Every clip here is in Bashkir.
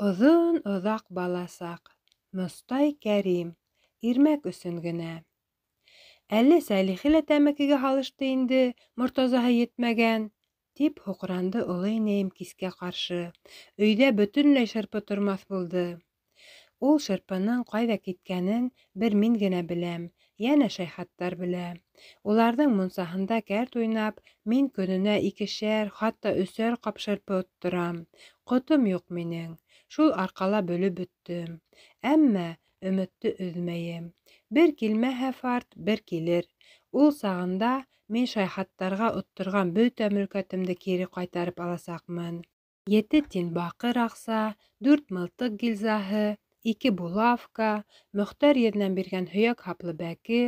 Оҙон-оҙаҡ баласаҡ. Мостай Кәрим. Ирмәк өсөн генә. Әле Сәлихе лә тәмәкегә һалышты инде, Мортазаһы етмәгән, тип һуҡранды оло инәйем кискә ҡаршы. Өйҙә бөтөнләй шырпы тормаҫ булды. Ул шырпының ҡайҙа киткәнен бер мин генә беләм, йәнә Шәйхаттар белә. Уларҙың мунсаһында кәрт уйнап, мин көнөнә икешәр, хатта өсәр ҡап шырпы отторам. Ҡотом юҡ минең. Шул арҡала бөлөп бөттөм. Әммә өмөттө өҙмәйем. Бер килмәһә фарт, бер килер. Ул сағында мин Шәйхаттарға отторған бөтә мөлкәтемде кире ҡайтарып аласаҡмын. Ете тин баҡыр аҡса, дүрт мылтыҡ гильзаһы, ике булавка, Мөхтәр еҙнәм биргән һөйәк һаплы бәке,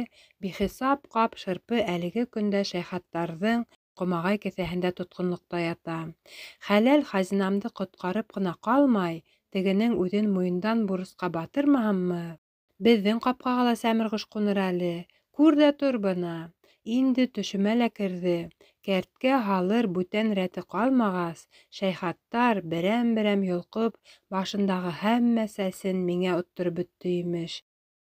бихисап ҡап шырпы әлеге көндә Шәйхаттарҙың ҡомағай кеҫәһендә тотҡонлоҡта ята. Хәләл хазинамды ҡотҡарып ҡына ҡалмай, тегенең үҙен муйындан бурысҡа батырмаһаммы? Беҙҙең ҡапҡаға ла сәмерғош ҡуныр әле. Күр ҙә тор бына. Инде төшөмә лә керҙе. Кәрткә һалыр бүтән рәте ҡалмағас, Шәйхаттар, берәм-берәм йолҡоп, башындағы һәммә сәсен миңә оттороп бөттө, имеш.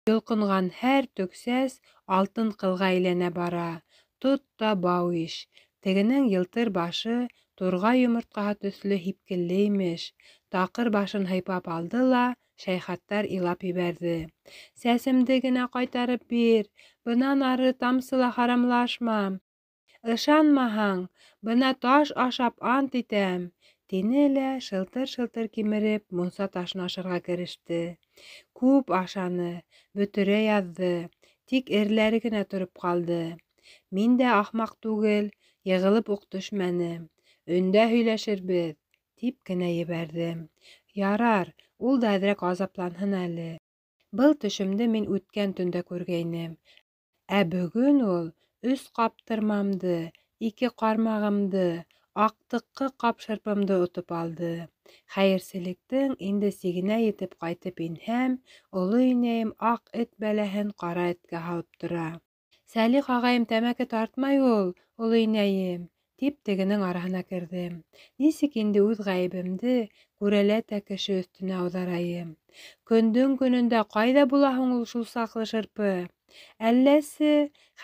Йолҡонған һәр төк сәс алтын ҡылға әйләнә бара. Тот та бау иш. Тегенең йылтыр башы турғай йомортҡаһы төҫлө һипкелле, имеш. Таҡыр башын һыйпап алды ла Шәйхаттар илап ебәрҙе. Сәсемде генә ҡайтарып бир, бынан ары тамсы ла харамлашмам. Ышанмаһаң, бына таш ашап ант итәм, тине лә шылтыр-шылтыр кимереп мунса ташын ашарға кереште. Күп ашаны, бөтөрә яҙҙы, тик эреләре генә тороп ҡалды. Мин дә ахмаҡ түгел, йығылып уҡ төшмәнем. Өндә һөйләшербеҙ, тип кенә ебәрҙем. Ярар, ул да әҙерәк азапланһын әле. Был төшөмдө мин үткән төндә күргәйнем. Ә бөгөн ул өс ҡаптырмамды, ике ҡармағымды, аҡтыҡҡы ҡап шырпымды отоп алды. Хәйерселектең инде сигенә етеп ҡайтып инһәм, оло инәйем аҡ эт бәләһен ҡара эткә һалып тора. Сәлих ағайым тәмәке тартмай ул, оло инәйем, тип тегенең араһына керҙем. Нисек инде үҙ ғәйебемде күрәләтә кеше өҫтөнә ауҙарайым? Көндөң көнөндә ҡайҙа була һуң ул шул саҡлы шырпы? Әлләсе,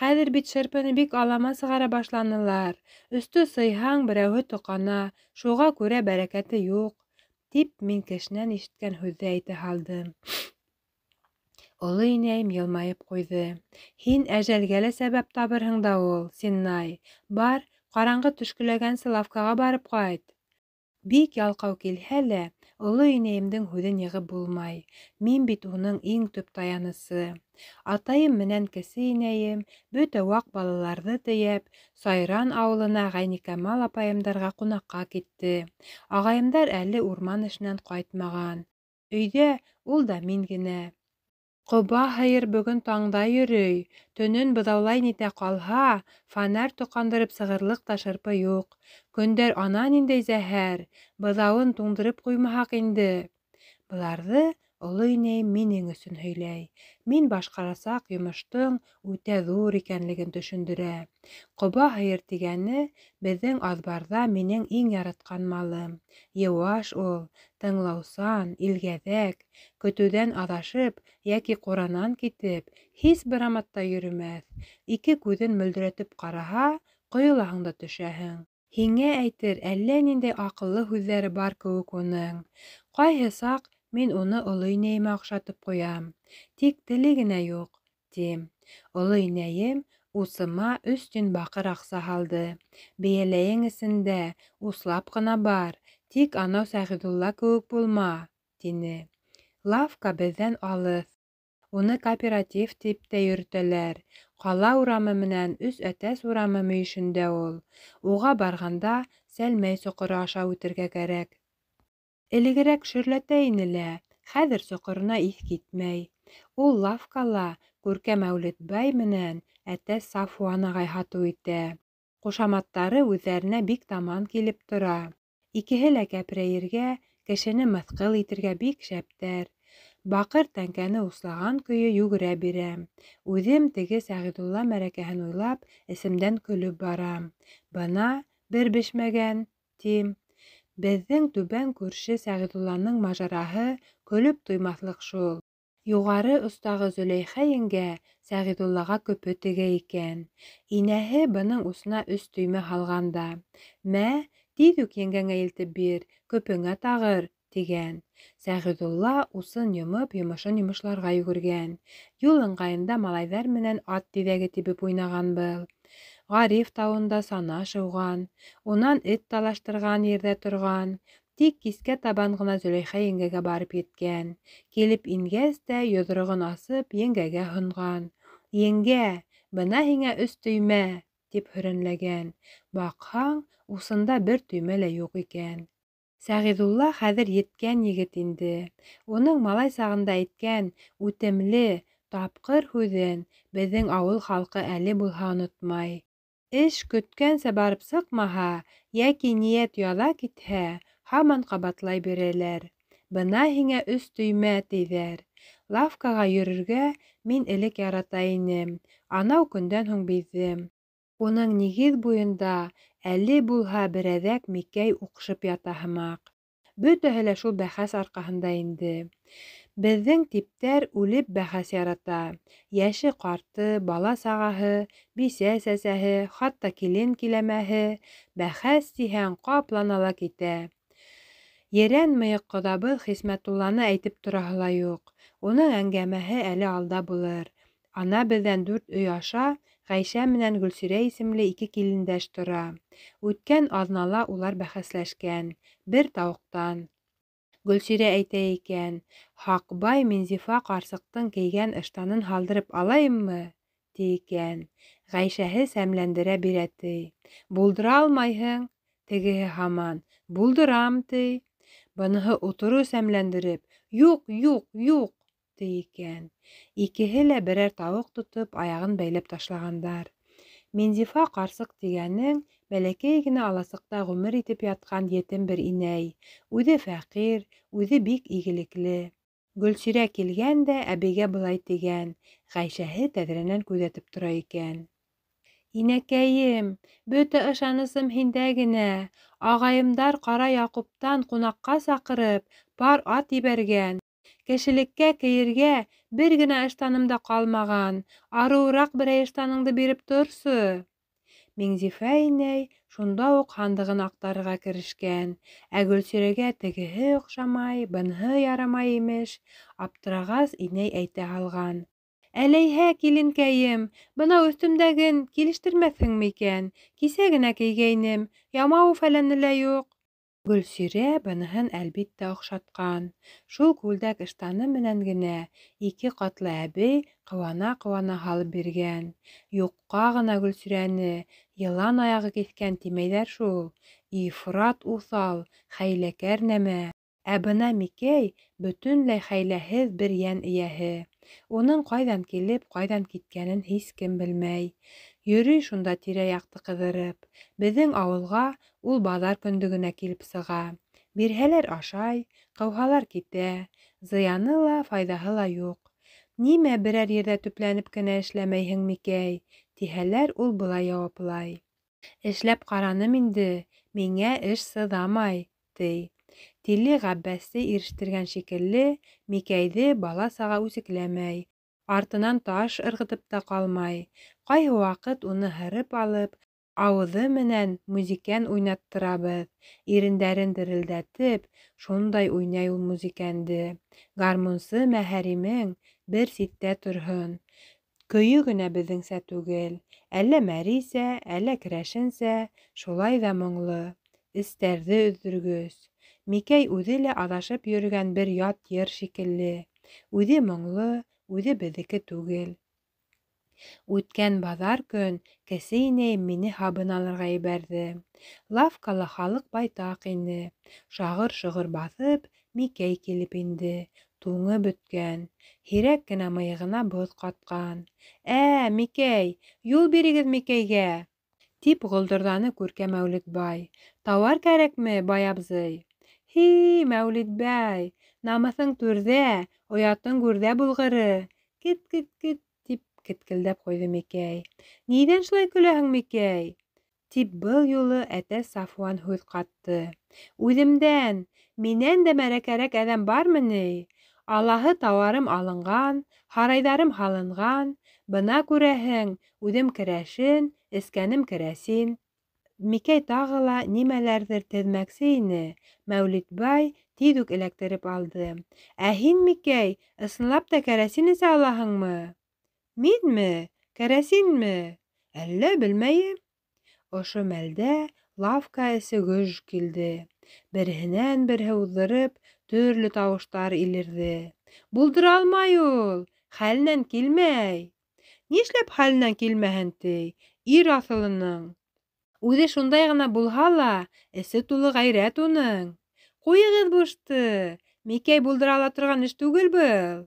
хәҙер бит шырпыны бик алама сығара башланылар. Өстө сыйһаң, берәүһе тоҡана, шуға күрә бәрәкәте юҡ, тип мин кешенән ишеткән һүҙҙе әйтә һалдым. Оло инәйем йылмайып ҡуйҙы. Һин әжәлгә лә сәбәп табырһың да ул, Синнай. Бар, ҡараңғы төшкөләгәнсе лавкаға барып ҡайт. Бик ялҡау килһә лә, оло инәйемдең һүҙен йығып булмай. Мин бит уның иң төп таянысы. Атайым менән кесе инәйем, бөтә ваҡ балаларҙы тейәп, Сайран ауылына Ғәйникамал апайымдарға ҡунаҡҡа китте. Ағайымдар әле урман эшенән ҡайтмаған. Өйҙә ул да мин генә. Ҡоба һыйыр бөгөн таңда йөрөй. Төнөн быҙаулай нитә ҡалһа, фонарь тоҡандырып сығырлыҡ та шырпы юҡ. Көндәр ана ниндәй зәһәр, быҙауын туңдырып ҡуймаһаҡ инде. Быларҙы оло инәйем минең өсөн һөйләй. Мин башҡарасаҡ йомоштоң үтә ҙур икәнлеген төшөндөрә. Ҡоба һыйыр тигәне беҙҙең аҙбарҙа минең иң яратҡан малым. Йыуаш ул, тыңлаусан, илгәҙәк, көтөүҙән аҙашып йәки ҡуранан китеп, һис бер аматта йөрөмәҫ. Ике күҙен мөлдөрәтеп ҡараһа, ҡойолаһың да төшәһең. Һиңә әйтер әллә ниндәй аҡыллы һүҙҙәре бар кеүек уның. Ҡайһы саҡ мин уны оло инәйемә оҡшатып ҡуям. Тик теле генә юҡ, тим. Оло инәйем усыма өс тин баҡыр аҡса һалды. Бейәләйең эсендә, услап ҡына бар, тик анау Сәғиҙулла кеүек булма, тине. Лавка беҙҙән алыҫ. Уны кооператив тип тә йөрөтәләр. Ҡала урамы менән Өс Әтәс урамы мөйөшөндә ул. Уға барғанда Сәлмәй соҡоро аша үтергә кәрәк. Элегерәк шөрләтә ине лә, хәҙер соҡорона иҫ китмәй. Ул лавкала Күркә Мәүлетбай менән Әтәс Сафуан ағай һатыу итә. Ҡушаматтары үҙҙәренә бик таман килеп тора. Икеһе лә кәпрәйергә, кешене мыҫҡыл итергә бик шәптәр. Баҡыр тәңкәне услаған көйө йүгерә бирәм. Үҙем теге Сәғиҙулла мәрәкәһен уйлап, эсемдән көлөп барам. Бына бер бешмәгән, тим. Беҙҙең түбән күрше Сәғиҙулланың мажараһы көлөп туймаҫлыҡ шул. Юғары остағы Зөләйхә еңгә Сәғиҙуллаға көпө тегә икән. Инәһе бының усына өс төймә һалған да: "Мә, тиҙ үк еңгәңә илтеп бир, көпөңә тағыр", тигән. Сәғиҙулла усын йомоп, йомошон йомошларға йүгергән. Юл ыңғайында малайҙар менән ат тиҙәге тибеп уйнаған был. Ғариф тауында сана шыуған, унан эт талаштырған ерҙә торған. Тик кискә табан ғына Зөләйхә еңгәгә барып еткән. Килеп ингәс тә йоҙроғон асып еңгәгә һонған. "Еңгә, бына һиңә өс төймә", тип һөрәнләгән. Баҡһаң, усында бер төймә лә юҡ икән. Сәғиҙулла хәҙер еткән егет инде. Уның малай сағында әйткән үтемле, тапҡыр һүҙен беҙҙең ауыл халҡы әле булһа онотмай. Эш көткәнсә барып сыҡмаһа, йәки ниәт яҙа китһә, һаман ҡабатлай бирәләр. Бына һиңә өс төймә, тиҙәр. Лавкаға йөрөргә мин элек ярата инем, анау көндән һуң биҙҙем. Уның нигеҙ буйында әле булһа берәҙәк микәй уҡшып ята һымаҡ. Бөтәһе лә шул бәхәс арҡаһында инде. Беҙҙең типтәр үлеп бәхәс ярата. Йәше-ҡарты, бала-сағаһы, бисә-сәсәһе, хатта килен-киләмәһе, бәхәс тиһәң, ҡаплана ла китә. Ерән мыйыҡ ҡоҙабыҙ Хисмәтулланы әйтеп тораһы ла юҡ. Уның әңгәмәһе әле алда булыр. Ана беҙҙән дүрт өй аша Ғәйшә менән Гөлсирә исемле ике килендәш тора. Үткән аҙнала улар бәхәсләшкән. Бер тауыҡтан. Гөлсирә әйтә икән: "Һаҡбай Минзифа ҡарсыҡтың кейгән ыштанын һалдырып алайыммы?" ти икән. Ғәйшәһе сәмләндерә бирә ти. "Булдыра алмайһың." Тегеһе һаман: "Булдырам", ти. Быныһы оторо сәмләндереп: "Юҡ, юҡ, юҡ!" ти икән. Икеһе лә берәр тауыҡ тотоп, аяғын бәйләп ташлағандар. Минзифа ҡарсыҡ тигәнең бәләкәй генә аласыҡта ғүмер итеп ятҡан етем бер инәй. Үҙе фәҡир, үҙе бик игелекле. Гөлсирә килгән дә әбейгә былай тигән, Ғәйшәһе тәҙрәнән күҙәтеп тора икән. Инәкәйем, бөтә ышанысым һиндә генә. Ағайымдар Ҡара Яҡуптан ҡунаҡҡа саҡырып, пар ат ебәргән. Кешелеккә кейергә бер генә ыштаным да ҡалмаған. Арыуыраҡ берәй ыштаныңды биреп торсо. Миңзифә инәй шунда уҡ һандығын аҡтарырға керешкән. Ә Гөлсирәгә тегеһе оҡшамай, быныһы ярамай имеш. Аптырағас, инәй әйтә һалған: "Әләйһә, киленкәйем, бынау өҫтөмдәген килештермәҫһеңме икән? Кисә генә кейгәйнем, ямауы-фәләне лә юҡ." Гөлсирә быныһын, әлбиттә, оҡшатҡан. Шул күлдәк-ыштаны менән генә ике ҡатлы әбей ҡыуана-ҡыуана һалып биргән. Юҡҡа ғына Гөлсирәне йылан аяғы киҫкән тимәйҙәр шул. Ифрат уҫал, хәйләкәр нәмә. Ә бына Микәй бөтөнләй хәйләһеҙ бер йән эйәһе. Уның ҡайҙан килеп, ҡайҙан киткәнен һис кем белмәй. Йөрөй шунда тирә-яҡты ҡыҙырып. Беҙҙең ауылға ул баҙар көндө генә килеп сыға. Бирһәләр ашай, ҡыуһалар китә. Зыяны ла, файҙаһы ла юҡ. Нимә берәр ерҙә төпләнеп кенә эшләмәйһең, Микәй? Тиһәләр, ул былай яуаплай: Эшләп ҡараным инде, миңә эш сыҙамай, ти. Тиле Ғәббәсте ирештергән шикелле, Микәйҙе бала-саға үсекләмәй. Артынан таш ырғытып та ҡалмай. Ҡайһы ваҡыт уны һырып алып, ауыҙы менән мүзикән уйнаттырабыҙ. Ирендәрен дерелдәтеп, шундай уйнай ул мүзикәнде. Гармунсы мәһәримең бер ситтә торһон. Көйө генә беҙҙеңсә түгел. Әллә мәрисә, әллә керәшенсә, шулай ҙа моңло. Эстәрҙе өҙҙөргөс. Микәй үҙе лә аҙашып йөрөгән бер ят йыр шикелле. Үҙе моңло, үҙе беҙҙеке түгел. Үткән баҙар көн кесе инәйем мине һабын алырға ебәрҙе. Лавкала халыҡ байтаҡ ине. Шағыр-шоғор баҫып, Микәй килеп инде. Туңы бөткән. Һирәк кенә мыйығына боҙ ҡатҡан. Ә, Микәй, юл бирегеҙ Микәйгә! Тип ғолдорҙаны Күркә Мәүлетбай. Тауар кәрәкме, бай абзый? Һи, Мәүлетбай, намыҫың түрҙә, оятың гүрҙә булғыры. Кет-кет-кет, тип кеткелдәп ҡуйҙы Микәй. Ниҙән шулай көләһең, Микәй? Тип был юлы әтәс Сафуан һүҙ ҡатты. Үҙемдән, минән дә мәрәкәрәк әҙәм бармы ни? Алаһы тауарым алынған, һарайҙарым һалынған, бына күрәһең, үҙем керәшен, эскәнем керәсин. Микәй тағы ла нимәләрҙер теҙмәксе ине, Мәүлитбай тиҙ үк эләктереп алды. Ә һин, Микәй, ысынлап та кәрәсин эсә алаһыңмы? Минме? Кәрәсинме? Әллә белмәйем. Ошо мәлдә лавка эсе гөж килде. Береһенән-береһе уҙҙырып, төрлө тауыштар илерҙе. Булдыра алмай ул, хәленән килмәй. Нишләп хәленән килмәһен ти, ир аҫылының. Үҙе шундай ғына булһа ла, эсе тулы ғәйрәт уның. Ҡуйығыҙ бушты, Микәй булдыра ала торған эш түгел был.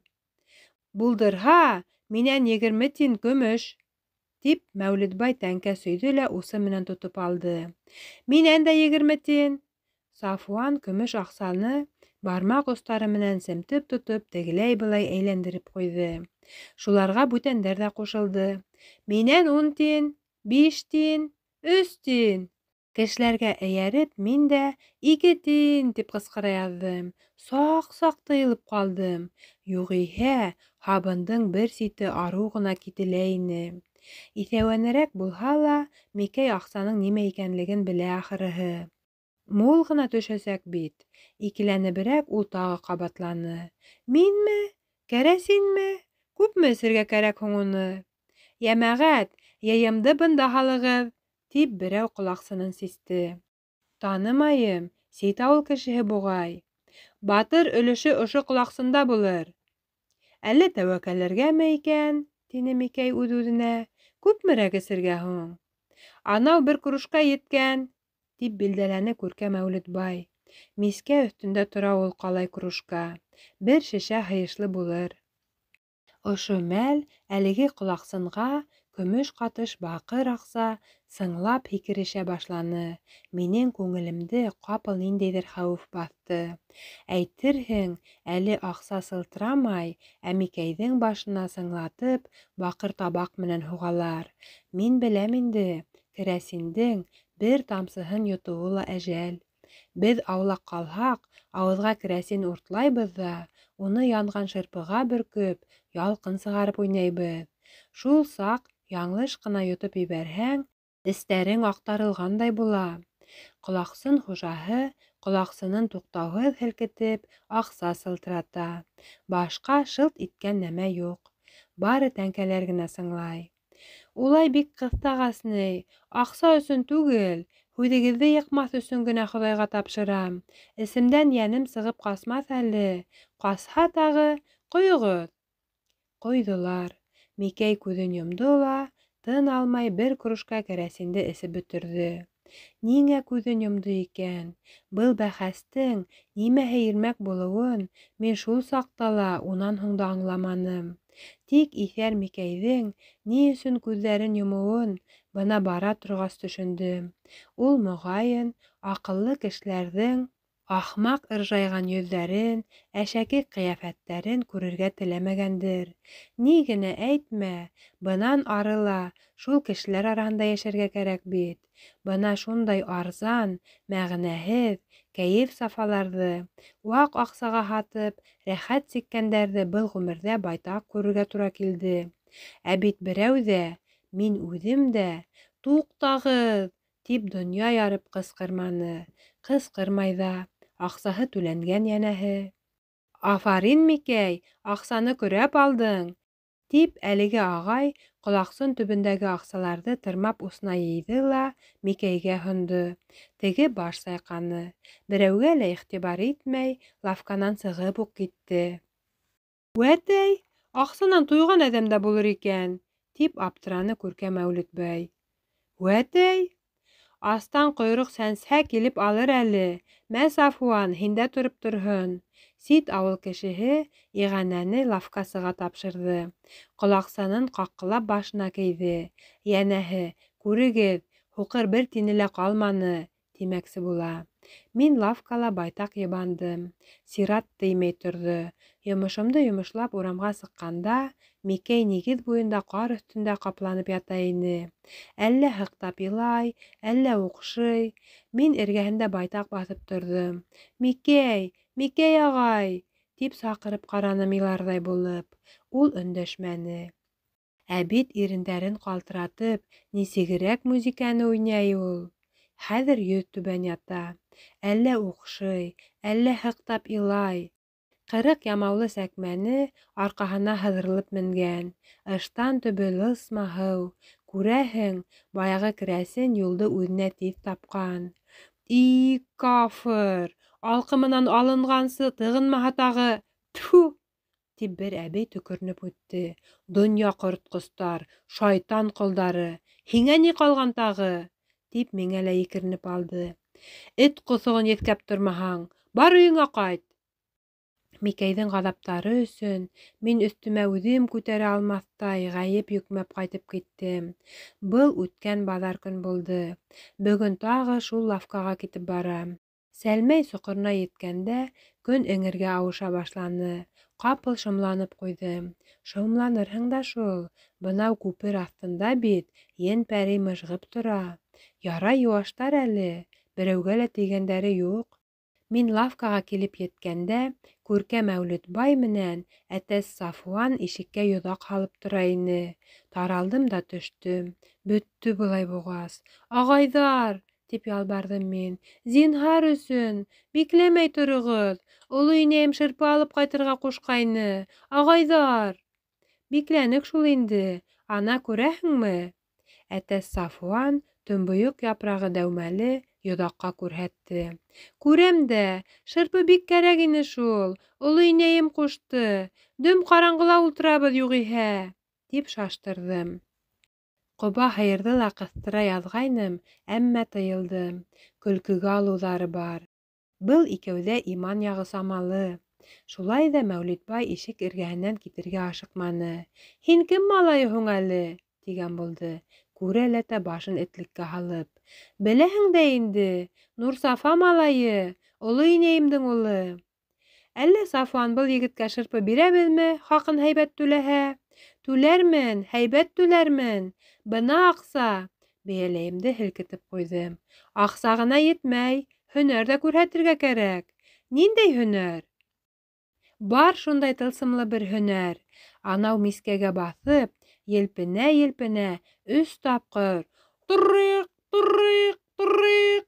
Булдырһа, минән 20 тин көмөш. Тип Мәүлитбай тәңкә сөйҙө лә усы менән тотоп алды. Минән дә 20 тин. Сафуан көмөш аҡсаны бармаҡ остары менән семтеп тотоп тегеләй-былай әйләндереп ҡуйҙы. Шуларға бүтәндәр ҙә ҡушылды. Минән 10 тин, 5 тин, 3 тин. Кешеләргә эйәреп, мин дә 2 тин тип ҡысҡыра яҙҙым. Саҡ-саҡ тыйылып ҡалдым. Юғиһә, һабындың бер сите арыу ғына кителә ине. Иҫәүәнерәк булһа ла, Микәй аҡсаның нимә икәнлеген белә ахырыһы. Мул ғына төшәсәк бит. Икеләнеберәк ул тағы ҡабатланы. Минме? Кәрәсинме? Күпме эсергә кәрәк һуң уны? Йәмәғәт, йыйымды бында һалығыҙ, тип берәү ҡолаҡсынын систе. Танымайым, сит ауыл кешеһе буғай. Батыр өлөшө ошо ҡолаҡсында булыр. Әллә тәүәккәлләргәме икән, тине Микәй үҙ-үҙенә. Күпмерәк эсергә һуң? Анау бер кружка еткән, тип билдәләне Күркә Мәүлитбай. Мискә өҫтөндә тора ул ҡалай кружка. Бер шешә һыйышлы булыр. Ошо мәл әлеге ҡолаҡсынға көмөш ҡатыш баҡыр аҡса сыңлап һикерешә башланы. Минең күңелемде ҡапыл ниндәйҙер хәүеф баҫты. Әйтерһең, әле аҡса сылтырамай, ә Микәйҙең башына сыңлатып баҡыр табаҡ менән һуғалар. Мин беләм инде, керәсиндең бер тамсыһын йотоуы ла әжәл. Беҙ аулаҡ ҡалһаҡ, ауыҙға керәсин уртлайбыҙ ҙа, уны янған шырпыға бөркөп, ялҡын сығарып уйнайбыҙ. Шул саҡ яңылыш ҡына йотоп ебәрһәң, эстәрең аҡтарылғандай була. Ҡолаҡсын хужаһы ҡолаҡсынын туҡтауһыҙ һелкетеп, аҡса сылтырата. Башҡа шылт иткән нәмә юҡ. Бары тәңкәләр генә сыңлай. Улай бик ҡыҫтағас ни, аҡса өсөн түгел, һүҙегеҙҙе йыҡмаҫ өсөн генә Хоҙайға тапшырам. Эсемдән йәнем сығып ҡасмаҫ әле. Ҡасһа тағы, ҡойоғоҙ. Ҡойҙолар. Микәй күҙен йомдо ла, тын алмай бер кружка кәрәсинде эсеп бөтөрҙө. Ниңә күҙен йомдо икән? Был бәхәстең нимәһе ирмәк булыуын мин шул саҡта ла, унан һуң да аңламаным. Тик иҫәр Микәйҙең ни өсөн күҙҙәрен йомоуын бына бара торғас төшөндөм. Ул моғайын аҡыллы кешеләрҙең ахмаҡ ыржайған йөҙҙәрен, әшәке ҡиәфәттәрен күрергә теләмәгәндер. Ни генә әйтмә, бынан ары ла шул кешеләр араһында йәшәргә кәрәк бит. Бына шундай арзан, мәғәнәһеҙ кәйеф-сафаларҙы ваҡ аҡсаға һатып, рәхәт сиккәндәрҙе был ғүмерҙә байтаҡ күрергә тура килде. Ә бит берәү ҙә, мин үҙем дә, туҡтағыҙ, тип донъя ярып ҡысҡырманы. Ҡысҡырмай ҙа, аҡсаһы түләнгән йәнәһе. Афарин, Микәй, аҡсаны көрәп алдың, тип әлеге ағай ҡолаҡсын төбөндәге аҡсаларҙы тырмап усына йыйҙы ла Микәйгә һондо. Теге баш сайҡаны. Берәүгә лә иғтибар итмәй, лавканан сығып уҡ китте. Үәтәй, аҡсанан туйған әҙәм дә булыр икән, тип аптыраны Күркә Мәүлитбай. Үәтәй, астан ҡойроҡ сәнсһә килеп алыр әле. Мә, Сафуан, һиндә тороп торһон. Сит ауыл кешеһе иғәнәне лавкасыға тапшырҙы. Ҡолаҡсанын ҡаҡҡылап башына кейҙе. Йәнәһе, күрегеҙ, һуҡыр бер тине лә ҡалманы, тимәксе була. Мин лавкала байтаҡ йыбандым. Сират теймәй торҙо. Йомошомдо йомошлап урамға сыҡҡанда, Микәй нигеҙ буйында ҡар өҫтөндә ҡапланып ята ине. Әллә һыҡтап илай, әллә уҡшый. Мин эргәһендә байтаҡ баҫып торҙом. Микәй, Микәй ағай, тип саҡырып ҡараным иларҙай булып. Ул өндәшмәне. Ә бит ирендәрен ҡалтыратып, нисегерәк музиканы уйнай ул. Хәҙер йөҙ түбән ята. Әллә уҡшый, әллә һыҡтап илай. 40 ямаулы сәкмәне арҡаһына һыҙырылып менгән. Ыштан төбө лысма һыу. Күрәһең, баяғы керәсен юлды үҙенә тиҙ тапҡан. И, кафыр! Алҡымынан алынғансы тығынмаһа тағы! Тфү! Тип бер әбей төкөрөнөп үтте. Донъя ҡоротҡостар, шайтан ҡолдары! Һиңә ни ҡалған тағы? Тип миңә лә екеренеп алды. Эт ҡоҫоғон еҫкәп тормаһаң, бар өйөңә ҡайт! Микәйҙең ғаҙаптары өсөн мин өҫтөмә үҙем күтәрә алмаҫтай ғәйеп йөкмәп ҡайтып киттем. Был үткән баҙар көн булды. Бөгөн тағы шул лавкаға китеп барам. Сәлмәй соҡорона еткәндә көн эңергә ауыша башланы. Ҡапыл шомланып ҡуйҙым. Шомланырһың да шул. Бынау күпер аҫтында бит ен-пәрей мыжғып тора. Ярай йыуаштар әле, берәүгә лә тейгәндәре юҡ. Мин лавкаға килеп еткәндә, Күркә Мәүлетбай менән әтәс Сафуан ишеккә йоҙаҡ һалып тора ине. Таралдым да төштөм. Бөттө былай буғас. Ағайҙар, тип ялбарҙым мин. Зинһар өсөн, бикләмәй тороғоҙ. Оло инәйем шырпы алып ҡайтырға ҡушҡайны. Ағайҙар. Бикләнек шул инде. Ана күрәһеңме? Әтәс Сафуан төнбойоҡ япрағы дәүмәле йоҙаҡҡа күрһәтте. Күрәм дә, шырпы бик кәрәк ине шул. Оло инәйем ҡушты. Дөм ҡараңғыла ултырабыҙ юғиһә, тип шаштырҙым. Ҡоба һыйырҙы ла ҡыҫтыра яҙғайным, әммә тыйылдым. Көлкөгә алыуҙары бар. Был икәүҙә иман яғы самалы. Шулай ҙа Мәүлитбай ишек эргәһенән китергә ашыҡманы. Һин кем малайы һуң әле? Тигән булды. Күрәләтә башын этлеккә һалып. Беләһең дә инде, Нурсафа малайы, оло инәйемдең улы. Әллә Сафуан был егеткә шырпы бирәбеҙме, хаҡын һәйбәт түләһә? Түләрмен, һәйбәт түләрмен. Бына аҡса. Бейәләйемде һелкетеп ҡуйҙым. Аҡса ғына етмәй, һөнәр ҙә күрһәтергә кәрәк. Ниндәй һөнәр? Бар шундай тылсымлы бер һөнәр. Анау мискәгә баҫып, елпенә-елпенә 3 тапҡыр «Тырыҡ, тырыҡ, тырыҡ»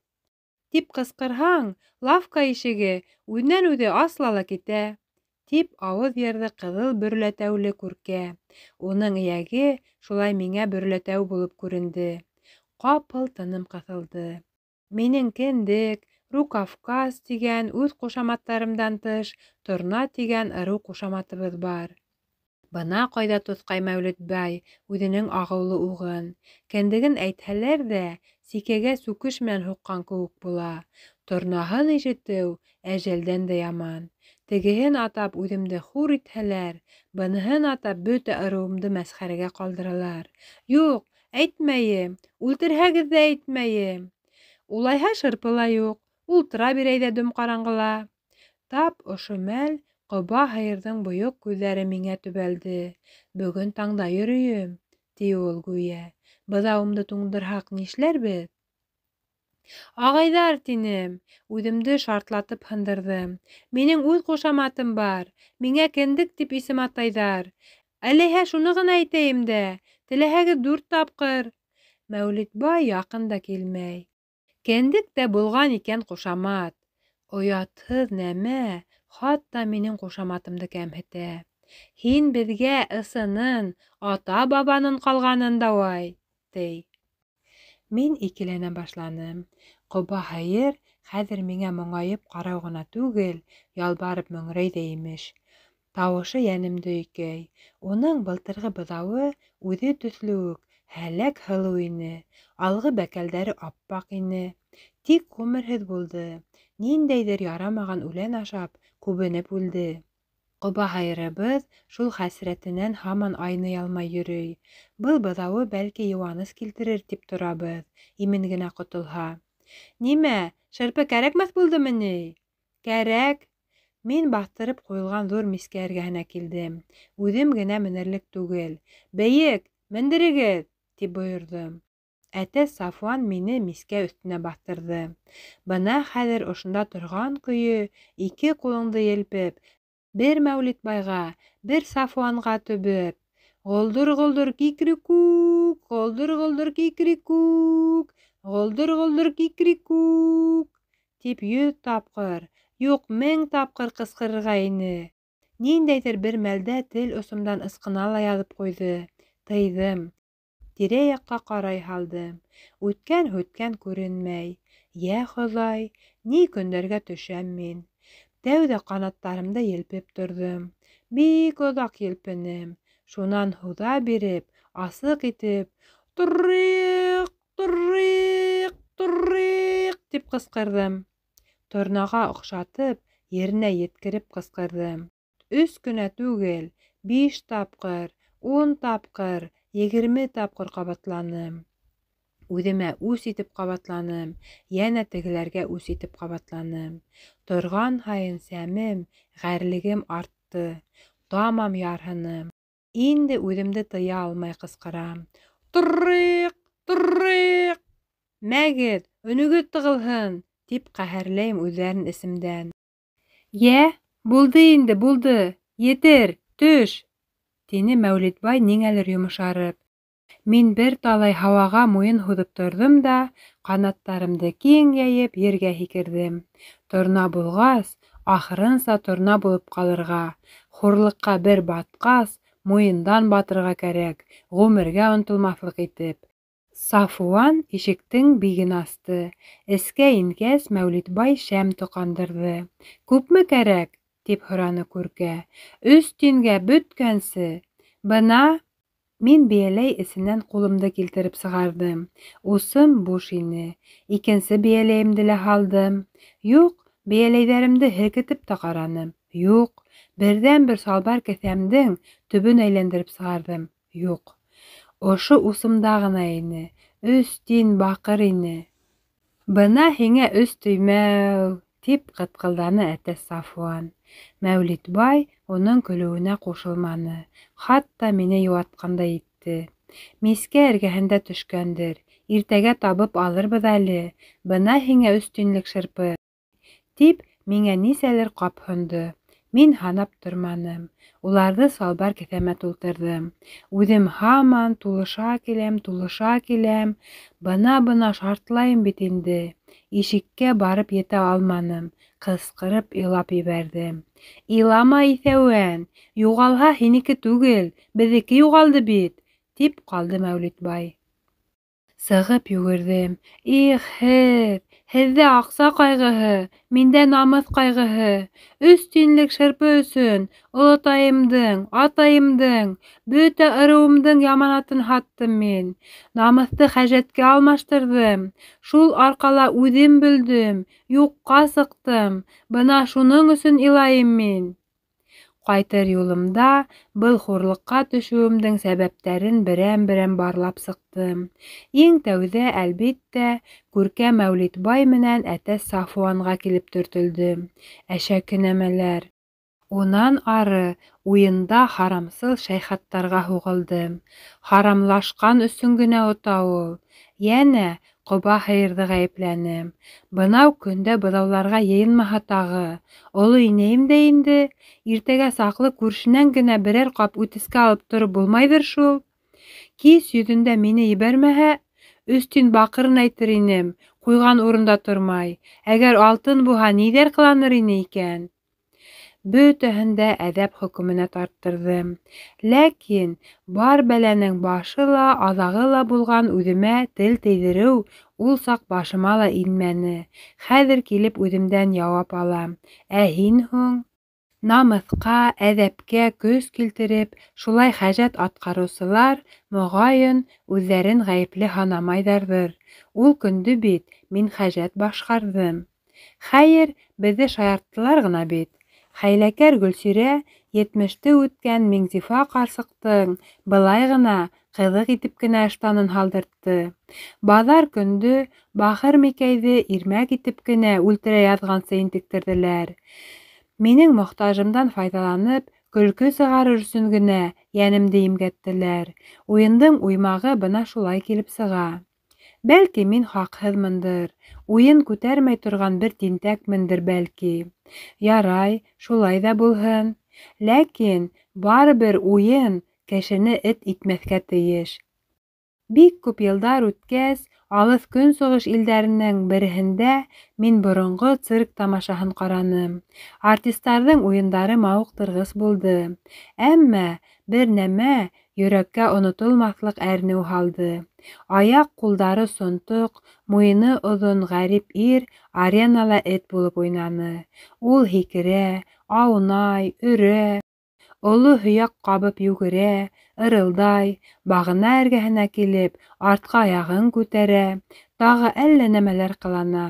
тип ҡысҡырһаң, лавка ишеге үҙенән-үҙе асыла ла китә, тип ауыҙ йырҙы ҡыҙыл бөрләтәүле Күркә. Уның эйәге шулай миңә бөрләтәү булып күренде. Ҡапыл тыным ҡыҫылды. Минең кендек, Рукавказ тигән үҙ ҡушаматтарымдан тыш, Торна тигән ырыу ҡушаматыбыҙ бар. Бына ҡайҙа тоҫҡай Мәүлетбай үҙенең ағыулы уғын. Кендеген әйтһәләр ҙә, сикәгә сүкеш менән һуҡҡан кеүек була. Торнаһын ишетеү әжәлдән дә яман. Тегеһен атап үҙемде хур итһәләр, быныһын атап бөтә ырыуымды мәсхәрәгә ҡалдыралар. Юҡ, әйтмәйем, үлтерһәгеҙ ҙә әйтмәйем. Улайһа шырпы ла юҡ, ултыра бирәй ҙә дөм ҡараңғыла. Тап ошо мәл ҡоба һыйырҙың бойоҡ күҙҙәре миңә төбәлде. Бөгөн таңда йөрөйөм, ти ул гүйә. Быҙауымды туңдырһаҡ нишләрбеҙ? Ағайҙар, тинем, үҙемде шартлатып һындырҙым. Минең үҙ ҡушаматым бар, миңә кендек тип исем атайҙар. Әләйһә шуны ғына әйтәйем дә, теләһәгеҙ 4 тапҡыр. Мәүлитбай яҡын да килмәй. Кендек тә булған икән ҡушамат. Оятһыҙ нәмә, хатта минең ҡушаматымды кәмһетә. Һин беҙгә ысынын, ата-бабанын ҡалғанын дауай, ти. Мин икеләнә башланым. Ҡоба һыйыр хәҙер миңә моңайып ҡарау ғына түгел, ялбарып мөңрәй ҙә имеш. Тауышы йәнемде өйкәй. Уның былтырғы быҙауы үҙе төҫлө үк һәләк һылыу ине. Алғы бәкәлдәре аппаҡ ине. Тик ғүмерһеҙ булды. Ниндәйҙер ярамаған үлән ашап, күбенеп үлде. Ҡоба һыйырыбыҙ шул хәсрәтенән һаман айный алмай йөрөй. Был быҙауы бәлки йыуаныс килтерер тип торабыҙ, имен генә ҡотолһа. Нимә, шырпы кәрәкмәҫ булдымы ни? Кәрәк. Мин баҫтырып ҡуйылған ҙур мискә эргәһенә килдем. Үҙем генә менерлек түгел. Бейек, мендерегеҙ, тип бойорҙом. Әтәс Сафуан мине мискә өҫтөнә баҫтырҙы. Бына хәҙер ошонда торған көйө ике ҡулыңды елпеп, бер Мәүлитбайға, бер Сафуанға төбөп, Голдор-голдор кикрикүк, голдор-голдор кикрикүк, голдор-голдор кикрикүк, тип 100 тапҡыр, юҡ, 1000 тапҡыр ҡысҡырырға ине. Ниндәйҙер бер мәлдә тел осомдан ысҡына ла яҙып ҡуйҙы. Тыйҙым. Тирә-яҡҡа ҡарай һалдым. Үткән-һүткән күренмәй. Йә Хоҙай, ни көндәргә төшәм мин. Тәүҙә ҡанаттарымды елпеп торҙом. Бик оҙаҡ елпенем. Шунан һуҙа биреп, асыҡ итеп, Торриҡ, торриҡ, торриҡ, тип ҡысҡырҙым. Торнаға оҡшатып, еренә еткереп ҡысҡырҙым. 3 кенә түгел, 5 тапҡыр, 10 тапҡыр, 20 тапҡыр ҡабатланым. Үҙемә үс итеп ҡабатланым, йәнә тегеләргә үс итеп ҡабатланым. Торған һайын сәмем, ғәрлегем артты. Тамам ярһыным. Инде үҙемде тыя алмай ҡысҡырам. Торриҡ, торриҡ! Мәгеҙ, өнөгөҙ тығылһын, тип ҡәһәрләйем үҙҙәрен эсемдән. Йә, булды инде, булды, етер, төш, тине Мәүлитбай ниңәлер йомшарып. Мин бер талай һауаға муйын һуҙып торҙом да, ҡанаттарымды киң йәйеп ергә һикерҙем. Торна булғас, ахырынса торна булып ҡалырға, хурлыҡҡа бер батҡас, муйындан батырға кәрәк, ғүмергә онотолмаҫлыҡ итеп. Сафуан ишектең биген асты. Эскә ингәс, Мәүлитбай шәм тоҡандырҙы. Күпме кәрәк? Тип һораны Күркә. 3 тингә бөткәнсе. Бына мин бейәләй эсенән ҡулымды килтереп сығарҙым. Усым буш ине. Икенсе бейәләйемде лә һалдым. Юҡ, бейәләйҙәремде һелкетеп тә ҡараным. Юҡ, берҙән-бер салбар кеҫәмдең төбөн әйләндереп сығарҙым. Юҡ. Ошо усымда ғына ине. 3 тин баҡыр ине. Бына һиңә 3 төймәү, тип ҡытҡылданы әтәс Сафуан. Мәүлитбай уның көлөүенә ҡушылманы. Хатта мине йыуатҡандай итте. Мискә эргәһендә төшкәндер. Иртәгә табып алырбыҙ әле. Бына һиңә 3 тинлек шырпы, тип миңә нисәлер ҡап һондо. Мин һанап торманым. Уларҙы салбар кеҫәмә тултырҙым. Үҙем һаман тулыша киләм, тулыша киләм. Бына-бына шартлайым бит инде. Ишеккә барып етә алманым. Ҡысҡырып илап ебәрҙем. Илама, иҫәүән, юғалһа һинеке түгел, беҙҙеке юғалды бит, тип ҡалды Мәүлитбай. Сығып йүгерҙем. Их, һеҙ, һеҙҙә аҡса ҡайғыһы, миндә намыҫ ҡайғыһы. 3 тинлек шырпы өсөн олатайымдың, атайымдың, бөтә ырыуымдың яманатын һаттым мин. Намыҫты хәжәткә алмаштырҙым. Шул арҡала үҙем бөлдөм, юҡҡа сыҡтым. Бына шуның өсөн илайым мин. Ҡайтыр юлымда был хурлыҡҡа төшөүемдең сәбәптәрен берәм-берәм барлап сыҡтым. Иң тәүҙә, әлбиттә, Күркә Мәүлитбай менән әтәс Сафуанға килеп төртөлдөм. Әшәке нәмәләр. Унан ары уйында харамсыл шәйхаттарға һуғылдым. Харамлашҡан өсөн генә ота ул. Йәнә ҡоба һыйырҙы ғәйепләнем. Бынау көндә быҙауларға йыйынмаһа тағы. Оло инәйем дә инде. Иртәгә саҡлы күршенән генә берәр ҡап үтескә алып тороп булмайҙыр шул. Кис йөҙөндә мине ебәрмәһә, 3 тин баҡырын әйтер инем, ҡуйған урында тормай. Әгәр алтын булһа, ниҙәр ҡыланыр ине икән? Бөтәһен дә әҙәп хөкөмөнә тарттырҙым. Ләкин бар бәләнең башы ла, аҙағы ла булған үҙемә тел тейҙереү ул саҡ башыма ла инмәне. Хәҙер килеп үҙемдән яуап алам. Ә һин һуң? Намыҫҡа, әҙәпкә көс килтереп, шулай хәжәт атҡарыусылар, моғайын, үҙҙәрен ғәйепле һанамайҙарҙыр. Ул көндө бит мин хәжәт башҡарҙым. Хәйер, беҙҙе шаярттылар ғына бит. Хәйләкәр Гөлсирә етмеште үткән Миңзифа ҡарсыҡтың былай ғына, ҡыҙыҡ итеп кенә ыштанын һалдыртты. Баҙар көндө бахыр Микәйҙе ирмәк итеп кенә үлтерә яҙғансы интектерҙеләр. Минең мохтажымдан файҙаланып, көлкө сығарыр өсөн генә йәнемде имгәттеләр. Уйындың уймағы бына шулай килеп сыға. Бәлки мин хаҡһыҙмындыр, уйын күтәрмәй торған бер тинтәкмендер бәлки. Ярай, шулай ҙа булһын. Ләкин барыбер уйын кешене эт итмәҫкә тейеш. Бик күп йылдар үткәс, алыҫ көнсығыш илдәренең береһендә мин боронғо цирк тамашаһын ҡараным. Артистарҙың уйындары мауыҡтырғыс булды. Әммә бер нәмә йөрәккә онотолмаҫлыҡ әрнеү һалды. Аяҡ-ҡулдары сонтоҡ, муйыны оҙон ғәрип ир аренала эт булып уйнаны. Ул һикерә, аунай, өрә, оло һөйәк ҡабып йүгерә, ырылдай, бағана эргәһенә килеп, артҡы аяғын күтәрә, тағы әллә нәмәләр ҡылана.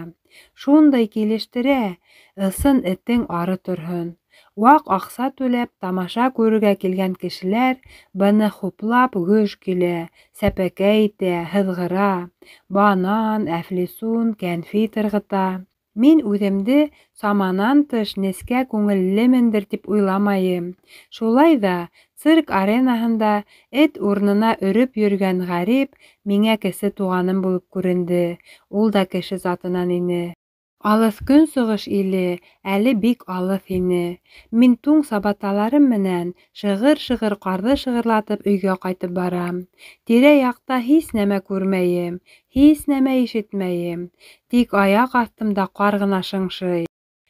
Шундай килештерә, ысын этең ары торһон. Ваҡ аҡса түләп тамаша күрергә килгән кешеләр быны хуплап гөж килә, сәпәкәй итә, һыҙғыра, банан, әфлисун, кәнфит ырғыта. Мин үҙемде саманан тыш нескә күңеллемендер тип уйламайым. Шулай ҙа цирк аренаһында эт урынына өрөп йөрөгән ғәрип миңә кесе туғаным булып күренде. Ул да кеше затынан ине. Алыҫ көнсығыш иле әле бик алыҫ ине. Мин туң сабаталарым менән шығыр-шығыр ҡарҙы шығырлатып өйгә ҡайтып барам. Тирә-яҡта һис нәмә күрмәйем, һис нәмә ишетмәйем. Тик аяҡ аҫтымда ҡар ғына шыңшый.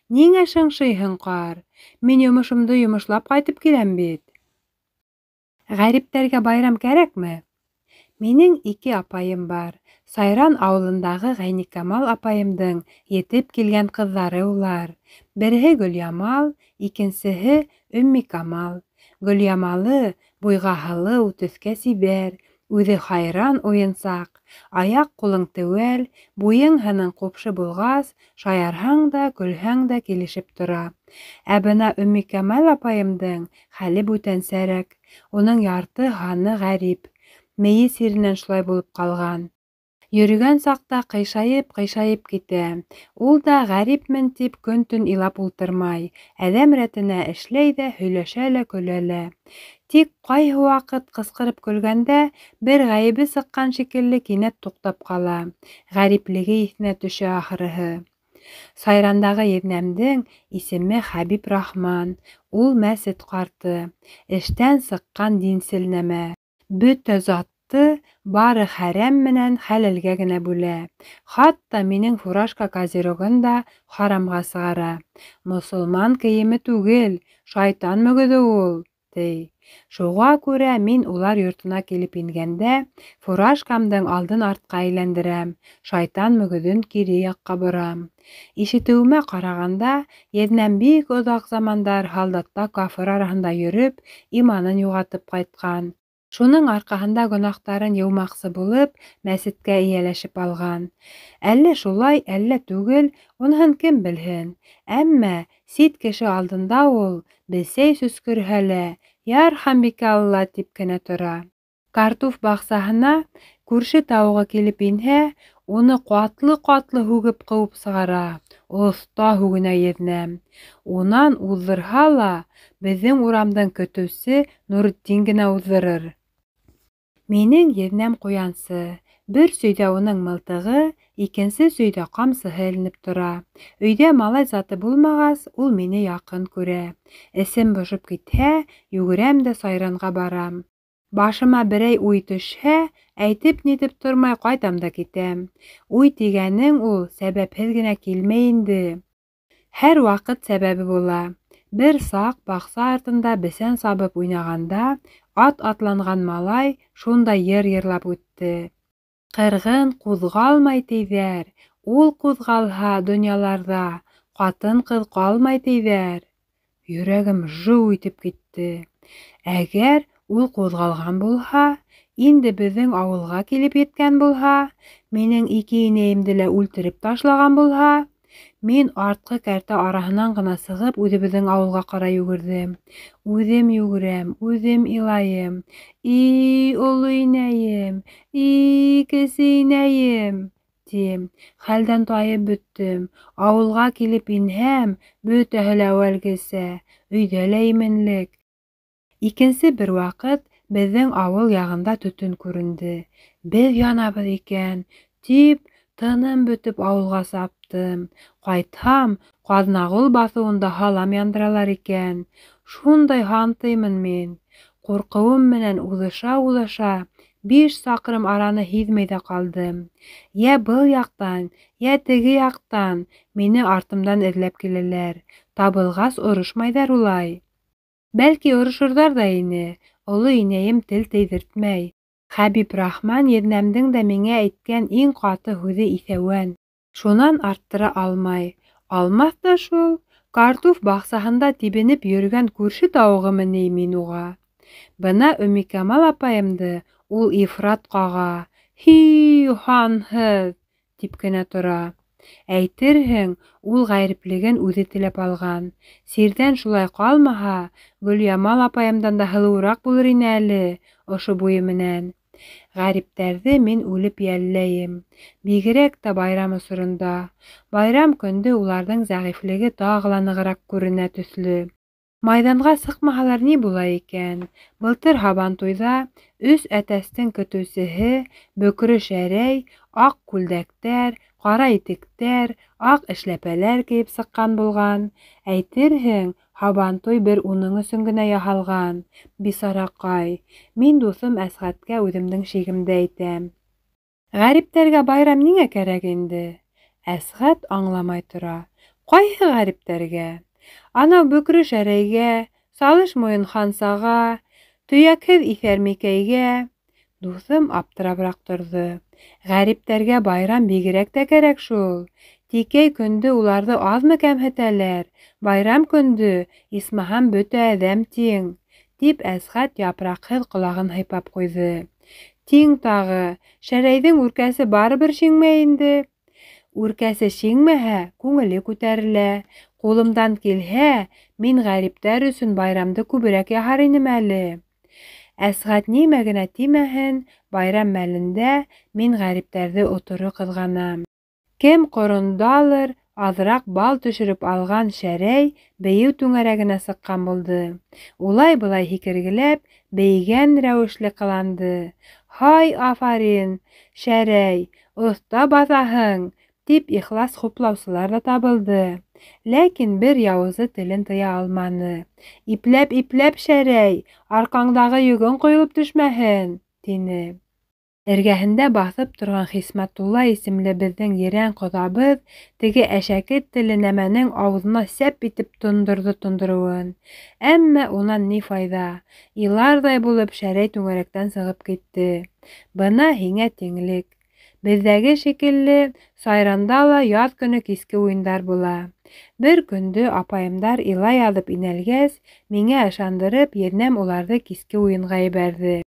Ниңә шыңшыйһың, ҡар? Мин йомошомдо йомошлап ҡайтып киләм бит. Ғәриптәргә байрам кәрәкме? Минең ике апайым бар. Сайран ауылындағы Ғәйникамал апайымдың етеп килгән ҡыҙҙары улар. Береһе Гөлйамал, икенсеһе Өммикамал. Гөлйамалы буйға һылыу, төҫкә сибәр, үҙе хайран уйынсаҡ. Аяҡ-ҡулың теүәл, буйың-һының ҡупшы булғас, шаярһаң да, көлһәң дә килешеп тора. Ә бына Өммикамал апайымдың хәле бүтәнсәрәк. Уның ярты һаны ғәрип. Мейе сиренән шулай булып ҡалған. Йөрөгән саҡта ҡыйшайып-ҡыйшайып китә. Ул да ғәрипмен тип көн-төн илап ултырмай. Әҙәм рәтенә эшләй ҙә, һөйләшә лә, көлә лә. Тик ҡайһы ваҡыт ҡысҡырып көлгәндә бер ғәйебе сыҡҡан шикелле кинәт туҡтап ҡала. Ғәриплеге иҫенә төшә ахырыһы. Сайрандағы еҙнәмдең исеме Хәбиб Рахман. Ул мәсет ҡарты. Эштән сыҡҡан динсел нәмә. Бөтә затты бары хәрәм менән хәләлгә генә бүлә. Хатта минең фуражка козырёгын да харамға сығара. Мосолман кейеме түгел, шайтан мөгөҙө ул, ти. Шуға күрә мин улар йортона килеп ингәндә фуражкамдың алдын артҡа әйләндерәм, шайтан мөгөҙөн кире яҡҡа борам. Ишетеүемә ҡарағанда, еҙнәм бик оҙаҡ замандар һалдатта кафыр араһында йөрөп, иманын юғалтып ҡайтҡан. Шуның арҡаһында гонаһтарын йыумаҡсы булып, мәсеткә эйәләшеп алған. Әллә шулай, әллә түгел, уныһын кем белһен. Әммә сит кеше алдында ул бесәй сөскөрһә лә, ярхамбикә Алла тип кенә тора. Картуф баҡсаһына күрше тауығы килеп инһә, уны ҡатлы-ҡатлы һүгеп ҡыуып сығара. Оҫта һүгенә еҙнәм. Унан уҙҙырһа ла, беҙҙең урамдың көтөүсе Нуретдин генә уҙҙырыр. Минең еҙнәм ҡуянсы. Бер сөйҙә уның мылтығы, икенсе сөйҙә ҡамсыһы эленеп тора. Өйҙә малай заты булмағас, ул мине яҡын күрә. Эсем бошоп китһә, йүгерәм дә сайранға барам. Башыма берәй уй төшһә, әйтеп-нитеп тормай ҡайтам да китәм. Уй тигәнең ул сәбәпһеҙ генә килмәй инде. Һәр ваҡыт сәбәбе була. Бер саҡ баҡса артында бесән сабып уйнағанда ат атланған малай шундай йыр йырлап үтте. Ҡырғын ҡуҙғалмай тиҙәр, ул ҡуҙғалһа донъяларҙа ҡатын-ҡыҙ ҡалмай тиҙәр. Йөрәгем жыу итеп китте. Әгәр ул ҡуҙғалған булһа, инде беҙҙең ауылға килеп еткән булһа, минең ике инәйемде лә үлтереп ташлаған булһа, Мин артҡы кәртә араһынан ғына сығып, үҙебеҙҙең ауылға ҡарай йүгерҙем. Үҙем йүгерәм, үҙем илайым. И, оло инәйем, и, кесе инәйем, тим. Хәлдән тайып бөттөм. Ауылға килеп инһәм, бөтәһе лә әүәлгесә. Өйҙә лә именлек. Икенсе бер ваҡыт беҙҙең ауыл яғында төтөн күренде. Беҙ янабыҙ икән, тип, тыным бөтөп ауылға саптым. Ҡайтһам, Ҡаҙнағол баҫыуында һалам яндыралар икән. Шундай һантыймын мин. Ҡурҡыуым менән уҙыша-уҙыша 5 саҡрым араны һиҙмәй ҙә ҡалдым. Йә был яҡтан, йә теге яҡтан мине артымдан эҙләп киләләр. Табылғас орошмайҙар улай. Бәлки орошорҙар ҙа ине, оло инәйем тел тейҙертмәй. Хәбиб Рахман еҙнәмдең дә миңә әйткән иң ҡаты һүҙе иҫәүән. Шунан арттыра алмай. Алмаҫ та шул, картуф баҡсаһында тибенеп йөрөгән күрше тауығымы ни мин уға. Бына Өмикамал апайымды ул ифрат ҡаға. Һи, һанһыҙ, тип кенә тора. Әйтерһең, ул ғәриплеген үҙе теләп алған. Сирҙән шулай ҡалмаһа, Гөлйамал апайымдан да һылыуыраҡ булыр ине әле ошо буйы менән. Ғәриптәрҙе мин үлеп йәлләйем. Бигерәк тә байрам осоронда. Байрам көндө уларҙың зәғифлеге тағы ла нығыраҡ күренә төҫлө. Майҙанға сыҡмаһалар ни була икән? Былтыр һабантуйҙа 3 әтәстең көтөүсеһе бөкрө шәрәй, аҡ күлдәктәр, ҡара итектәр, аҡ эшләпәләр кейеп сыҡҡан булған. Әйтерһең, һабантуй бер уның өсөн генә яһалған. Бисараҡай, мин дуҫым Әсғәткә үҙемдең шигемде әйтәм. Ғәриптәргә байрам ниңә кәрәк инде? Әсғәт аңламай тора. Ҡайһы ғәриптәргә? Анау бөкрө шәрәйгә, салыш муйын хансаға, төйәкһеҙ иҫәрмикәйгә. Дуҫым аптырабыраҡ торҙо. Ғәриптәргә байрам бигерәк тә кәрәк шул. Тикәй көндө уларҙы аҙмы кәмһетәләр, байрам көндө исмаһам бөтә әҙәм тиң, тип Әсғәт япраҡһыҙ ҡолағын һыйпап ҡуйҙы. Тиң тағы, шәрәйҙең үркәсе барыбер шиңмәй инде. Үркәсе шиңмәһә, күңеле күтәрелә. Ҡулымдан килһә, мин ғәриптәр өсөн байрамды күберәк яһар инем әле. Әсғәт нимә генә тимәһен, байрам мәлендә мин ғәриптәрҙе оторо ҡыҙғанам. Кем ҡорондалыр, аҙыраҡ бал төшөрөп алған шәрәй бейеү түңәрәгенә сыҡҡан булды. Улай-былай һикергеләп, бейегән рәүешле ҡыланды. Һай, афарин, шәрәй, оҫта баҫаһың, тип ихлас хуплаусылар ҙа табылды. Ләкин бер яуызы телен тыя алманы. Ипләп-ипләп, шәрәй, арҡаңдағы йөгөң ҡойолоп төшмәһен, тине. Эргәһендә баҫып торған Хисмәтулла исемле беҙҙең ерән ҡоҙабыҙ теге әшәке телле нәмәнең ауыҙына сәп итеп тондорҙо тондороуын. Әммә унан ни файҙа? Иларҙай булып шәрәй түңәрәктән сығып китте. Бына һиңә тиңлек. Беҙҙәге шикелле Сайранда ла яҙ көнө киске уйындар була. Бер көндө апайымдар илай яҙып инәлгәс, миңә ышандырып, еҙнәм уларҙы киске уйынға ебәрҙе.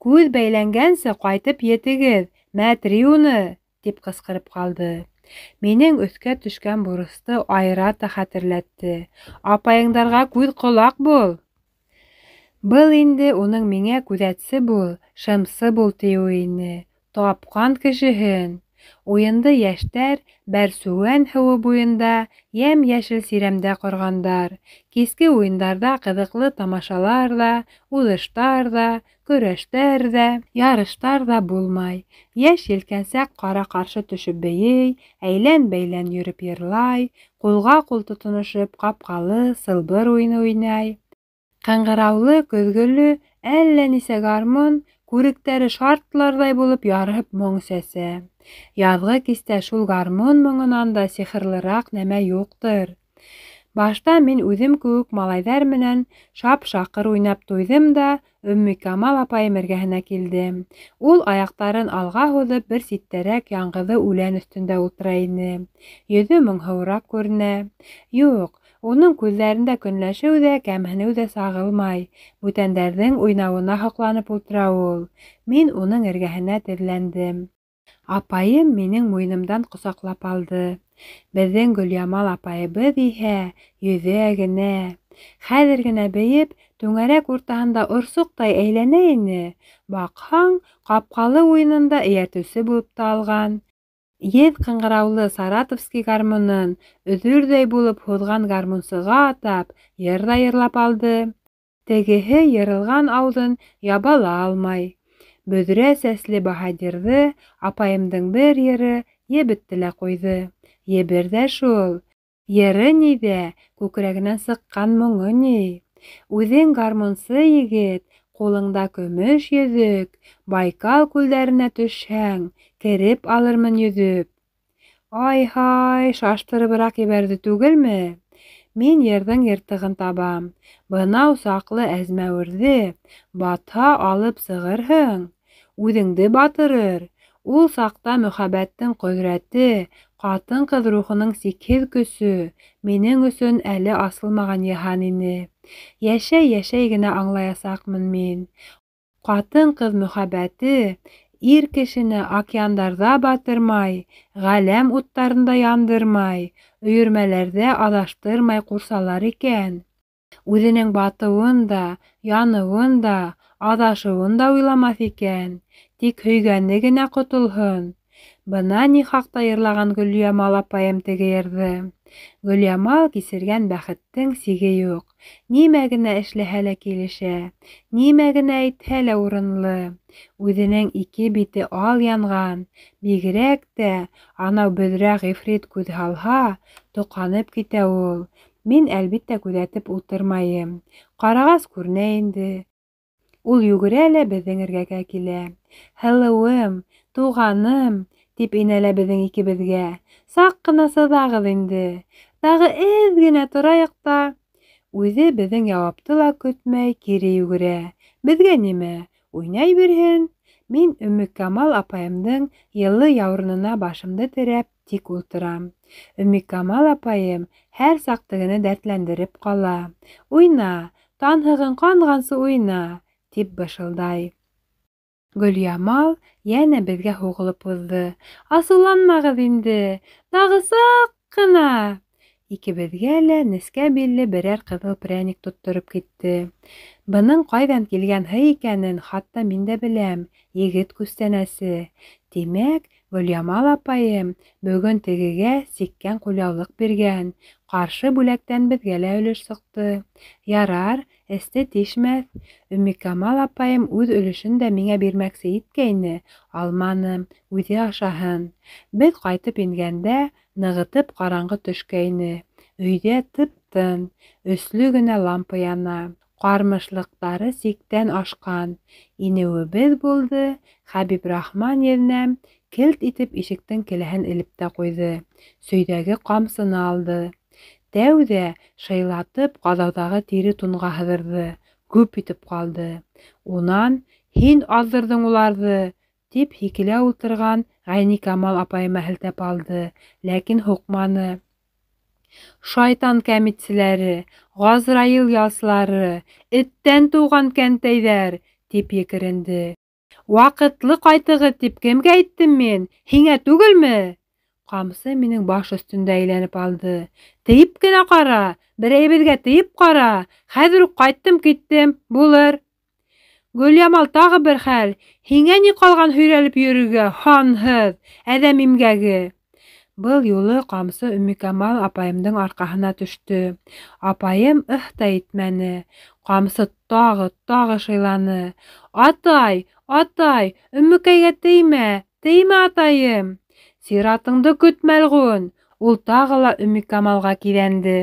Күҙ бәйләнгәнсе ҡайтып етегеҙ, мәтри уны, тип ҡысҡырып ҡалды. Минең өҫкә төшкән бурысты айырата хәтерләтте. Апайыңдарға күҙ ҡолаҡ бул. Был инде уның миңә күҙәтсе бул, шымсы бул тиеүе ине. Тапҡан кешеһен. Уйынды йәштәр Бәрсүән һыуы буйында йәм-йәшел сирәмдә ҡорғандар. Киске уйындарҙа ҡыҙыҡлы тамашалар ҙа, уҙыштар ҙа, көрәштәр ҙә, ярыштар ҙа булмай. Йәш елкәнсәк ҡара-ҡаршы төшөп бейей, әйлән-бәйлән йөрөп йырлай, ҡулға-ҡул тотоношоп ҡапҡалы сылбыр уйыны уйнай. Ҡыңғыраулы, көҙгөлө әллә нисә гармун күректәре шартларҙай булып ярһып моң сәсә. Яҙғы кистә шул гармун моңонан да сихырлыраҡ нәмә юҡтыр. Башта мин үҙем кеүек малайҙар менән шап-шаҡыр уйнап туйҙым да Өммикамал апайым эргәһенә килдем. Ул аяҡтарын алға һуҙып бер ситтәрәк яңғыҙы үлән өҫтөндә ултыра ине. Йөҙө моңһоуыраҡ күренә. Юҡ, уның күҙҙәрендә көнләшеү ҙә, кәмһенеү ҙә сағылмай. Бүтәндәрҙең уйнауына һоҡланып ултыра ул. Мин уның эргәһенә теҙләндем. Апайым минең муйынымдан ҡосаҡлап алды. Беҙҙең Гөлйамал апайыбыҙ иһә йөҙә генә. Хәҙер генә бейеп, түңәрәк уртаһында орсоҡтай әйләнә ине. Баҡһаң, ҡапҡалы уйынында эйәртеүсе булып та алған. Еҙ ҡыңғыраулы саратовский гармунын өҙөрҙәй булып һуҙған гармунсыға атап, йыр ҙа йырлап алды. Тегеһе йырылған ауыҙын яба ла алмай. Бөҙрә сәсле баһадирҙы апайымдың бер йыры ебетте лә ҡуйҙы. Ебер ҙә шул. Йыры ни ҙә, күкрәгенән сыҡҡан моңо ни. Үҙең гармунсы егет, ҡулыңда көмөш йөҙөк, Байкал күлдәренә төшһәң, кереп алырмын йөҙөп. Ай-һай, шаштырыбыраҡ ебәрҙе түгелме? Мин йырҙың йыртығын табам. Бынау саҡлы әзмәүерҙе батһа алып сығырһың, үҙеңде батырыр. Ул саҡта мөхәббәттең ҡөҙрәте, ҡатын-ҡыҙ рухының сикһеҙ көсө минең өсөн әле асылмаған йыһан ине. Йәшәй-йәшәй генә аңлаясаҡмын мин. Ҡатын-ҡыҙ мөхәббәте ир кешене океандарҙа батырмай, ғаләм уттарында яндырмай, өйөрмәләрҙә аҙаштырмай ҡурсалар икән. Үҙенең батыуын да, яныуын да, аҙашыуын да уйламаҫ икән. Тик һөйгәне генә ҡотолһон. Бына ни хаҡта йырлаған Гөлйамал апайым теге йырҙы. Гөлйамал кисергән бәхеттең сиге юҡ. Нимә генә эшләһә лә килешә, нимә генә әйтһә лә урынлы. Үҙенең ике бите ал янған, бигерәк тә анау бөҙрә ғифрит күҙ һалһа, тоҡанып китә ул. Мин, әлбиттә, күҙәтеп ултырмайым. Ҡарағас күренә инде. Ул йүгерә лә беҙҙең эргәгә килә. Һылыуым, туғаным, тип инәлә беҙҙең икебеҙгә. Саҡ ҡына сыҙағыҙ инде. Тағы әҙ генә торайыҡ та. Үҙе беҙҙең яуапты ла көтмәй кире йүгерә. Беҙгә нимә? Уйнай бирһен. Мин Өммөкамал апайымдың йылы яурынына башымды терәп тик ултырам. Өммөкамал апайым һәр саҡ тегене дәртләндереп ҡала. Уйна, танһығың ҡанғансы уйна, тип бышылдай. Гөлйамал йәнә беҙгә һуғылып уҙҙы. Асыуланмағыҙ инде, тағы саҡ ҡына. Икебеҙгә лә нескә билле берәр ҡыҙыл пряник тоттороп китте. Бының ҡайҙан килгән һый икәнен хатта мин дә беләм, егет күстәнәсе. Тимәк, Гөлйамал апайым бөгөн тегегә сиккән ҡулъяулыҡ биргән. Ҡаршы бүләктән беҙгә лә өлөш сыҡты. Ярар, эсте тишмәҫ. Өммөкамал апайым үҙ өлөшөн дә миңә бирмәксе иткәйне, алманым, үҙе ашаһын. Беҙ ҡайтып ингәндә нығытып ҡараңғы төшкәйне. Өйҙә тып-тын, өслө генә лампа яна. Ҡармышлыҡтары сиктән ашҡан. Инеүебеҙ булды, Хәбибрахман еҙнәм келт итеп ишектең келәһен элеп тә ҡуйҙы. Сөйҙәге ҡамсыны алды. Тәүҙә шыйлатып ҡаҙауҙағы тире тунға һыҙырҙы, күп итеп ҡалды. Унан һин аҙҙырҙың уларҙы, тип һикелә ултырған Ғәйникамал апайыма һелтәп алды, ләкин һуҡманы. Шайтан кәмитселәре, ғазраил ялсылары, эттән тыуған кәнтәйҙәр, тип екеренде. Ваҡытлы ҡайтығыҙ тип кемгә әйттем мин? Һиңә түгелме? Ҡамсы минең баш өҫтөндә әйләнеп алды. Тейеп кенә ҡара, берәйебеҙгә тейеп ҡара. Хәҙер үк ҡайттым киттем, булыр. Гөлйамал тағы бер хәл. Һиңә ни ҡалған һөйрәлеп йөрөргә, һанһыҙ, әҙәм имгәге. Был юлы ҡамсы Өммөкамал апайымдың арҡаһына төштө. Апайым ыһ та итмәне. Ҡамсы тағы шыйланы. Атай, атай, Өммөкәйгә теймә, теймә, атайым. Сиратыңды көт, мәлғүн. Ул тағы ла Өммөкамалға киҙәнде.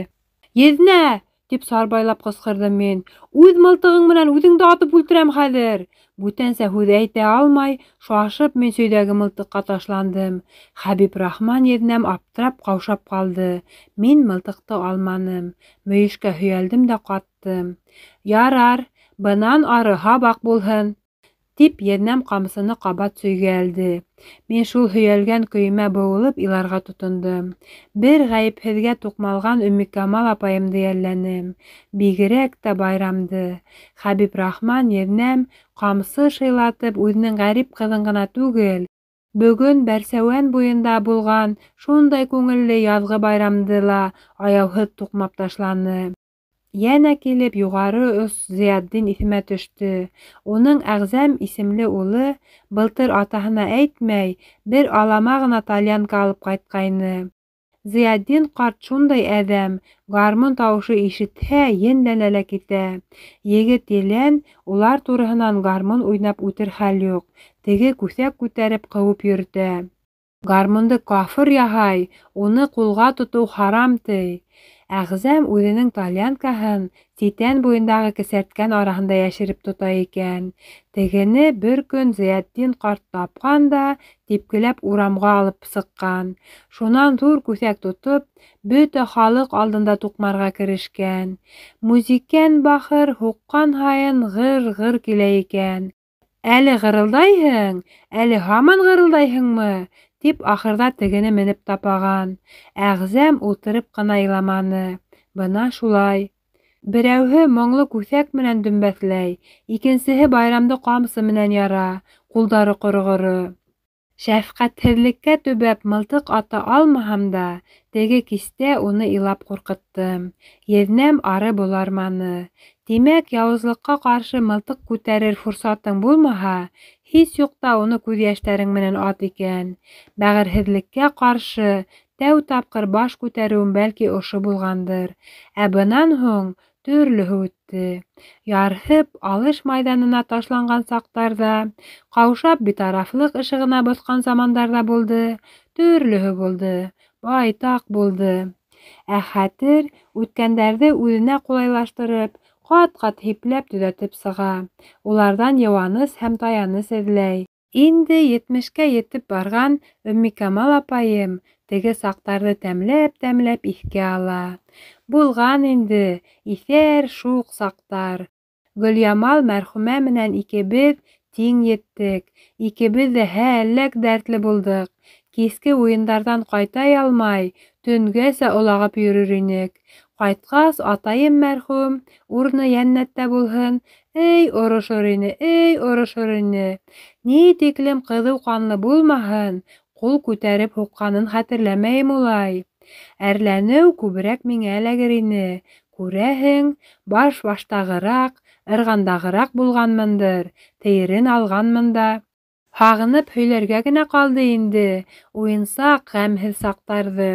Еҙнә, тип сарбайлап ҡысҡырҙым мин. Үҙ мылтығың менән үҙеңде атып үлтерәм хәҙер. Бүтәнсә һүҙ әйтә алмай, шашып мин сөйҙәге мылтыҡҡа ташландым. Хәбибрахман еҙнәм аптырап ҡаушап ҡалды. Мин мылтыҡты алманым. Мөйөшкә һөйәлдем дә ҡаттым. Ярар, бынан ары һабаҡ булһын, тип еҙнәм ҡамсыны ҡабат сөйгә элде. Мин шул һөйәлгән көйөмә быуылып иларға тотондом. Бер ғәйепһеҙгә туҡмалған Өммөкамал апайымды йәлләнем. Бигерәк тә байрамды. Хәбибрахман еҙнәм ҡамсы шыйлатып үҙенең ғәрип ҡыҙын ғына түгел, Бөгөн Бәрсәүән буйында булған шундай күңелле яҙғы байрамды ла аяуһыҙ туҡмап ташланы. Йәнә килеп юғары ос Зыятдин иҫемә төштө. Уның Әғзәм исемле улы, былтыр атаһына әйтмәй, бер алама ғына тальянка алып ҡайтҡайны. Зыятдин ҡарт шундай әҙәм, гармун тауышы ишетһә, енләнә лә китә. Егет-елән улар тураһынан гармун уйнап үтер хәл юҡ, теге күҫәк күтәреп ҡыуып йөрөтә. Гармунды кафыр яһай, уны ҡулға тотоу харам, ти. Әғзәм үҙенең тальянкаһын ситән буйындағы кесерткән араһында йәшереп тота икән. Тегене бер көн Зыятдин ҡарт тапҡан да типкеләп урамға алып сыҡҡан. Шунан ҙур күҫәк тотоп, бөтә халыҡ алдында туҡмарға керешкән. Мүзикән бахыр һуҡҡан һайын ғыр-ғыр килә икән. Әле ғырылдайһың, әле һаман ғырылдайһыңмы? Тип ахырҙа тегене менеп тапаған. Әғзәм ултырып ҡына иламаны. Бына шулай. Берәүһе моңло күҫәк менән дөмбәҫләй, икенсеһе байрамды ҡамсы менән яра, ҡулдары ҡороғоро. Шәфҡәтһеҙлеккә төбәп мылтыҡ ата алмаһам да, теге кистә уны илап ҡурҡыттым. Еҙнәм ары боларманы. Тимәк, яуызлыҡҡа ҡаршы мылтыҡ күтәрер форсатың булмаһа, һис юҡта уны күҙ йәштәрең менән ат икән. Бәғерһеҙлеккә ҡаршы тәү тапҡыр баш күтәреүем бәлки ошо булғандыр. Ә бынан һуң төрлөһө үтте. Ярһып, алыш майҙанына ташланған саҡтарҙа, ҡаушап битарафлыҡ ышығына боҫҡан замандар ҙа булды, төрлөһө булды, байтаҡ булды. Ә хәтер үткәндәрҙе үҙенә ҡулайлаштырып, ҡат-ҡат һипләп төҙәтеп сыға, уларҙан йыуаныс һәм таяныс эҙләй. Инде етмешкә етеп барған Өммикамал апайым теге саҡтарҙы тәмләп-тәмләп иҫкә ала. Булған инде иҫәр шуҡ саҡтар. Гөлйамал мәрхүмә менән икебеҙ тиң еттек, икебеҙ ҙә һәләк дәртле булдыҡ. Киске уйындарҙан ҡайта алмай, төнгәсә олағып йөрөр инек. Ҡайтҡас, атайым мәрхүм, урыны йәннәттә булһын, эй орошор ине, эй орошор ине. Ни тиклем ҡыҙыу ҡанлы булмаһын, ҡул күтәреп һуҡҡанын хәтерләмәйем улай. Әрләнеү күберәк миңә эләгер ине. Күрәһең, баш-баштағыраҡ, ырғандағыраҡ булғанмындыр, тейерен алғанмын да. Һағынып һөйләргә генә ҡалды инде уйынсаҡ, ғәмһеҙ саҡтарҙы.